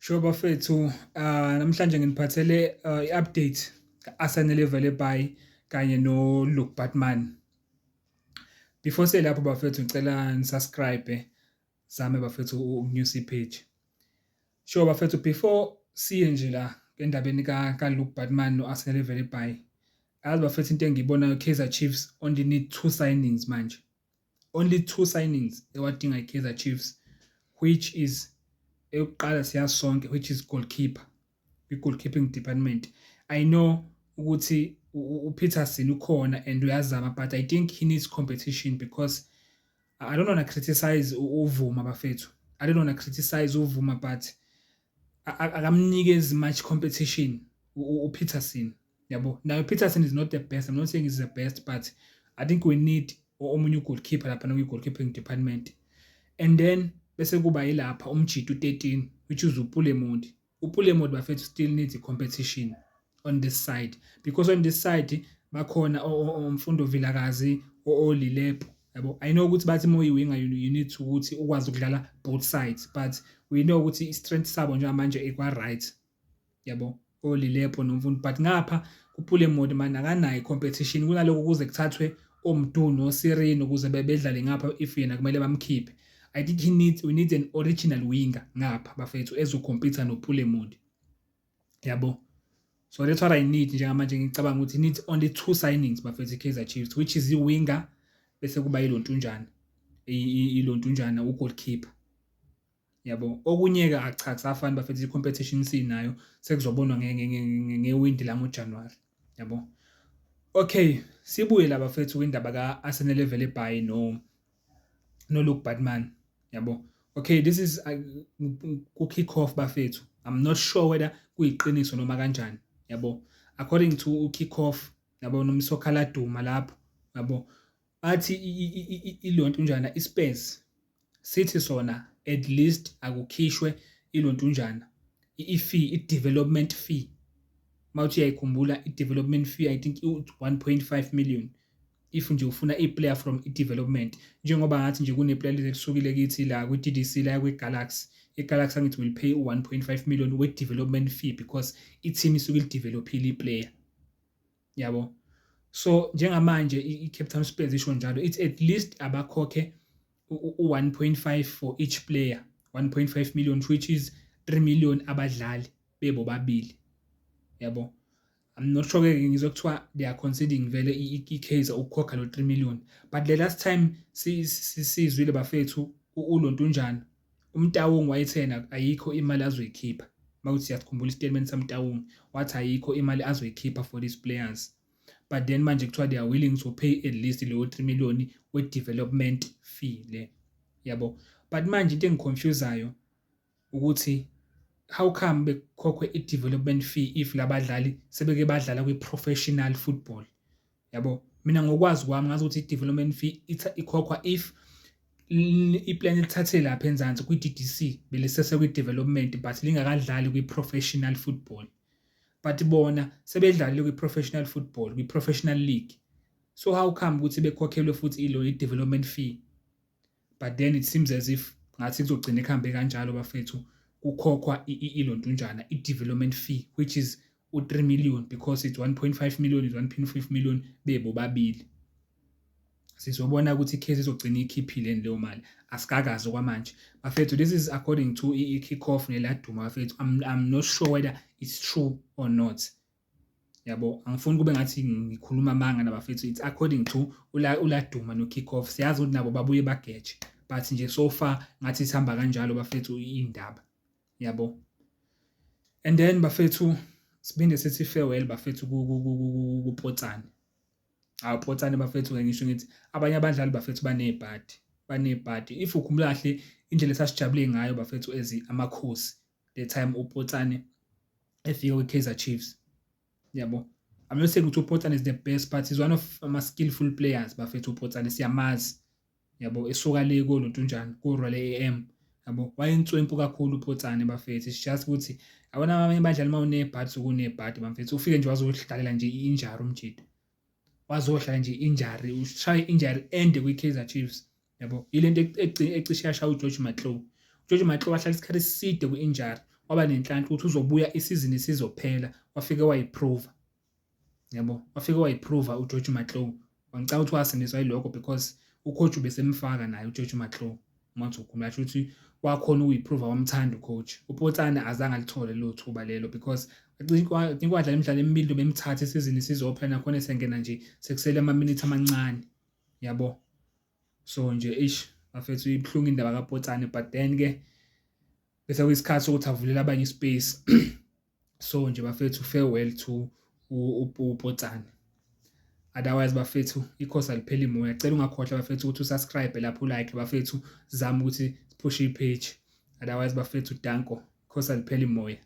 Sho bafethu, namhlanje nginiphathele i-update ka-Asanele Velebayi kanye no-Luke Baartman. Before siye lapho bafethu, ngicela ni-subscribe, zame bafethu ukunyusa i-page. Sho bafethu, before siye nje la endabeni ka-Luke Baartman no-Asanele Velebayi, yazi bafethu, into engiyibonayo, Kaizer Chiefs only need two signings manje. Only two signings ewadinga i-Kaizer Chiefs, which is eyokuqala siyazi sonke, which is goalkeeper, kwi-goalkeeping department. I know ukuthi uPeterson ukhona and uyazama, but I think he needs competition because I don't wanna criticize uVuma bafethu. I don't wanna criticize uVuma, but akamnikezi much competition uPeterson, yabo. Now Peterson is not the best. I'm not saying he's the best, but I think we need omunye ugoalkeeper lapha kwi-goalkeeping department. And then bese kuba yilapha umjita u13, which is uPule Mmodi. UPule Mmodi bafethu still needs competition on this side because on this side bakhona oMfundo Vilakazi, oLilepo, yabo. I know ukuthi bathi uma uyi-winger you need to ukuthi ukwazi ukudlala both sides, but we know ukuthi i-strength sabo njengamanje ikwa right, yabo, oLilepo noMfundo, but ngapha kuPule Mmodi man akanayo i-competition. Kunaloko kuze kuthathwe oMdu noSirino ukuze bedlale ngapha if yena kumele bamkhiphe. I think he needs we need an original winger ngapha bafethu ezo-compete noPule Mmodi, yabo. So that's what I need njengamanje. Ngicabanga ukuthi needs only two signings bafethu i-Kaizer Chiefs, which is i-winger bese kuba ilontunjana, ilontunjana, ugoalkeeper, yabo. Okunye-ke cha, akusafani bafethu, i-competition sinayo, sekuzobonwa ngewindi la ngoJanuwari, yabo. Okay, sibuye la bafethu kwindaba ka-Asanele Velebayi no Luke Baartman, yabo. Okay, this is ku-kick off bafethu. I'm not sure whether kuyiqiniso noma kanjani, yabo. According to u-kick off, yabo, noMsokha Laduma lapho, yabo, bathi ilontunjana iSpurs sithi sona at least akukhishwe ilontunjana i-fee, i-development fee. Mawuthi uyayikhumbula i-development fee, I think i-1.5 million if nje ufuna i-player from i-development, njengoba ngathi nje kune-player elisukile kithi la kwi-DDC la kwi-Galaxy. I-Galaxy angithi will pay u-1.5 million we-development fee because i-team isuke ili-develop-ile i-player, yabo. So njengamanje i-Cape Town Spurs isho njalo, it's at least abakhokhe u-1.5 for each player, 1.5 million, which is 3 million abadlali bebobabili, yabo. I'm not sure ke, ngizwe kuthiwa they are considering vele i-Kaizer ukukhokha lo 3 million, but the last time sizwile bafethu ulontunjana uMtaung wayethena ayikho imali azoyikhipha. Mawuthi siyakhumbula istatement saMtaung, wathi ayikho imali azoyikhipha for these players, but then manje kuthiwa they are willing to pay at least leyo 3 million we-development fee le, yabo. But manje into engiconfusayo ukuthi how come bekhokhwe i-development fee if labadlali sebeke badlala kwi-professional football, yabo? Mina ngokwazi kwami ngazi ukuthi i-development fee ikhokhwa if i-player lithathe lapha enzansi kwi-DDC belisese kwi-development but lingakadlali kwi-professional football, but bona sebedlalile kwi-professional football, kwi-professional league. So how come ukuthi bekhokhelwe futhi ilo i-development fee? But then it seems as if ngathi kuzogcina ekuhambe kanjalo bafethu, kukhokhwa ilontunjana i-development fee, which is u-3 million because it's 1.5 million is 1.5 million bebobabili. Sizobona ukuthi i-case izogcina ikhiphile leyo mali, asikakazi okwamanje bafethu. This is according to i-kick off neLaduma bafethu. I'm not sure whether it's true or not, yabo. Angifuni kube ngathi ngikhuluma amanga nabafethu. It's according to uLaduma no-kick off. Siyazi ukuthi nabo babuye bageje, but nje so far ngathi sihamba kanjalo bafethu indaba, yabo. And then bafethu siphinde sithi farewell bafethu kuPotsane. Hawu, Potsane bafethu, ngisho ngithi abanye abadlali bafethu banebhadi, banebhadi. If ukhumbula kahle indlela esasijabule ngayo bafethu as Amakhosi the time uPotsane efika kwi-Kaizer Chiefs, yabo. I'm not saying ukuthi uPotsane is the best, but he's one of ama-skillful players bafethu. UPotsane siyamazi, yabo, esuka le kolontunjana ku-Royal AM, yabo. Wayenswempu kakhulu uPotsane bafethu. It's just ukuthi yabona abanye abadlali uma unebhadi sokunebhadi bafethu, ufike nje wazohlalela nje i-injury, umjita wazohlala nje injury, ushaya injury ende kwi-Kaizer Chiefs, yabo. Yile nto ecishe yashaya uGeorge Matlou. UGeorge Matlou wahlala isikhathi eside kwi-injury. Waba nenhlanhla ukuthi uzobuya isizini isizophela, wafike wayiprova. Yabo, wafike wayiprova uGeorge Matlou. Ngicabanga ukuthi wasindiswa yilokho because ucoach ubesemfaka naye uGeorge Matlou. Uma uthi ukhuluma kusho ukuthi wakhona ukuyiprova wamthanda ucoach. UPotsane azange alithole lelo thuba lelo because I think wadlala imidlalo emibili bemthatha isizini isizophela nakhona esengena nje sekusele amaminithi amancane. Yabo. So nje eish bafethu ibuhlungu indaba kaPotsane but then ke bese kuyisikhathi sokuthi avulele abanye ispace. So nje bafethu farewell to uPotsane. Otherwise bafethu ikhosi alipheli moya. Cela ungakhohlwa bafethu ukuthi usubscribe lapho ulike bafethu, sizame ukuthi siphushe ipage. Otherwise bafethu danko, ikhosi alipheli moya.